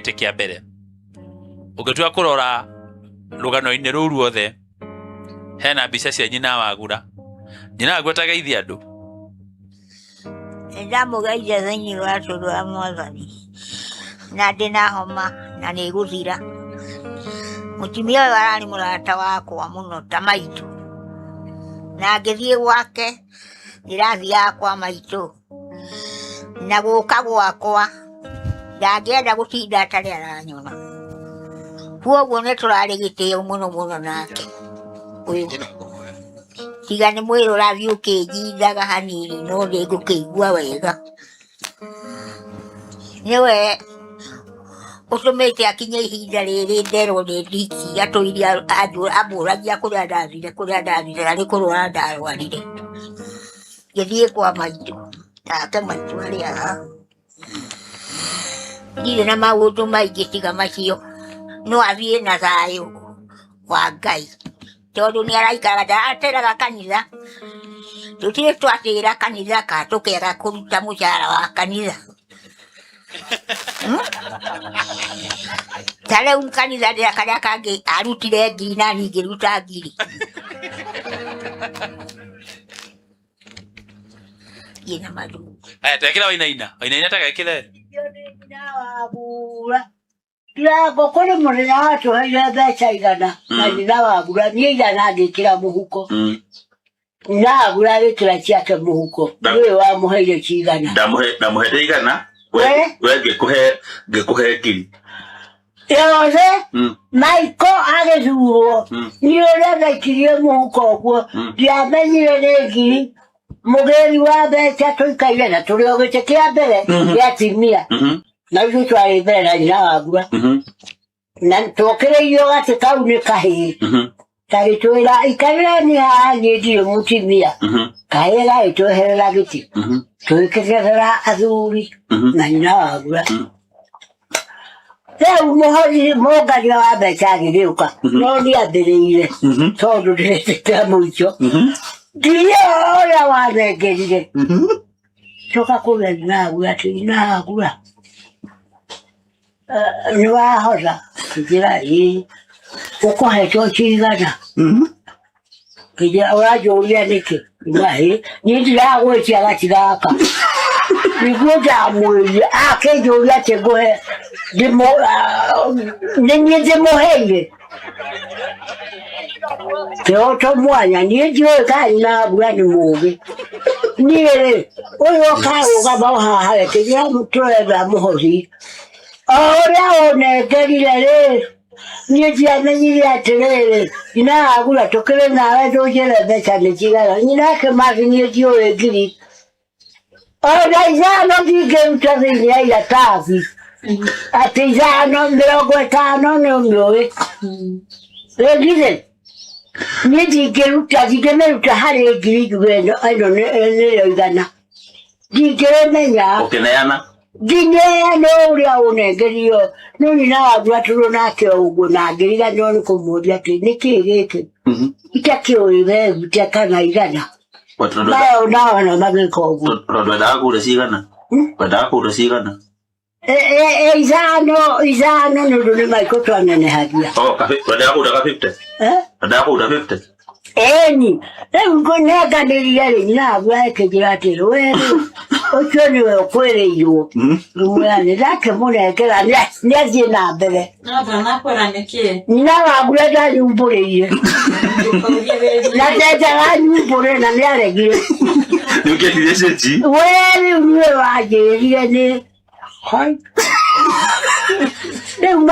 Gĩtĩ kĩa mbere. Ũngĩtua kũrora rũgano-inĩ rũu ruothe, hena mbica cia nyina Wagura. Nyina Wagura tageithia andũ. Nĩndamũgeithia thĩinĩ wa tũrũ wa Mwathani, na ndĩ na homa na nĩ ĩgũthira. Mũtumia ũyũ ararĩ mũrata wakwa mũno ta maitũ, na ngĩthiĩ gwake ndĩrathiaga kwa maitũ, na gũka gwakwa ndangĩenda gũtinda atarĩ aranyona. Koguo nĩ tũrarĩ gĩtĩo mũno mũno nake ũyũ. Tiga nĩ mwĩrĩ ũrathiĩ ũkĩnjindaga hanini no nĩ ngũkĩigua wega. Nĩwe ũtũmĩte akinye ihinda rĩrĩ nderwo nĩ ndiki atũire ambũragia kũrĩa ndathire kũrĩa ndathire na nĩ kũrwara ndarwarire. Ngĩthiĩ kwa maitũ nake maitũ arĩ haha. Ndirĩ na maũndũ maingĩ tiga macio, no athiĩ na thayũ wa Ngai tondũ nĩ araikaraga ndarateraga kanitha, tũtirĩ twatĩra kanitha kana tũkĩaga kũruta mũcara wa kanitha. Ta rĩu kanitha ndĩra karĩa kangĩ arutire ngiri na niĩ ngĩruta ngiri. Ina maru. Aya twekĩra wainaina. Wainaina tagekĩre. Wagura Ndirango kũrĩ mũthenya watũheire mbeca igana na nyina wagura niĩ igana ngĩkĩra mũhuko. Nyina wagura agĩkĩra ciake mũhuko. Nĩwe wamũheire cigana. Ndamũhete igana We? we ngĩkũhe ngiri. Yothe. Maiko agĩthurwo. Niĩ ũrĩa ndaikirie mũhuko ũguo ndiamenyire nĩ ngiri. Mũgĩri wa mbeca tũikaire na tũrĩ o gĩtĩ kĩa mbere gĩa atumia. Na ithuĩ twarĩ mbere na nyina wa mbura. Na twokĩrĩirio gatĩ kau nĩ kahĩĩ. Gagĩtwĩra ikarĩrani haha niĩ ndirĩ mũtumia. Kahĩĩ gagĩtweherera gĩtĩ. Tũgĩkĩgerera athuri na nyina wa mbura. Rĩu mũhori mũngania wa mbeca agĩgĩũka no niambĩrĩire tondũ ndĩretĩkia mũico. Ngiri ĩyo ũrĩa wanengerire. Coka kũrĩa nyina agura atĩ nyina agura nĩ wahotha kĩnjĩra ĩĩ ũkũhetwo cigana. Kĩnjĩra ũranjũria nĩkĩ? Ngiuga ĩĩ niĩ ndiragwĩtia gati gaka. Nĩguo ndamwĩrire akĩnjũria atĩ ngũhe nĩ niĩ ndĩmũheire. Kĩhoto mwanya niĩ ndiũĩ kana nyina wa mbura nĩ mũũgĩ. Niĩ rĩ ũyũ ũkarũgama o haha rĩ kĩrĩa tũretha mũhothi o ũrĩa ũnengerire rĩ niĩ ndiamenyire atĩrĩrĩ nyina agura tũkĩrĩ nawe ndũnjĩre mbeca nĩ cigana. Nyina akĩmathi niĩ ndiũĩ ngiri ona ithano ndingĩruta thĩinĩ ya iratathi atĩ ithano 50 nĩ ũmĩũĩ. Rĩngĩ niĩ ndingĩruta ndingĩmĩruta harĩ ngiri njuge ĩno ĩno nĩyo igana ndingĩmenya. Ũkĩneana? Ndineana ũrĩa ũnengerio no nyina wagura tũrũ nake o ũguo na ngĩriganĩrwo nĩ kũmũria atĩ nĩkĩĩ gĩkĩ itakĩũĩ wee kana igana. Nao nao no magĩka ũguo. Tondũ wendaga kũgũra cigana? Wendaga kũgũra cigana? Ithano ithano nĩ ũndũ nĩ maikũ twanenehagia. Oh, wendaga kũgũra ka 50? Eh? Wendaga kũgũra 50? Ĩni, rĩu ngũnenganĩria rĩ, nyina waku akĩnjĩra atĩrĩ, we rĩ, ũcio nĩwe ũkwĩrĩirwo. Ngĩmwĩra nĩ ndakĩmũnengera nĩathiĩ na mbere. No ndanakwĩra nĩkĩ. Nyina waku ũrĩa ndanyumbũrĩire. Na ndendaga nyumbũre na nĩaregire. Nĩ ũkĩendirie cĩnji? We rĩu nĩwe wanjĩrire nĩ. Hai. Rĩu.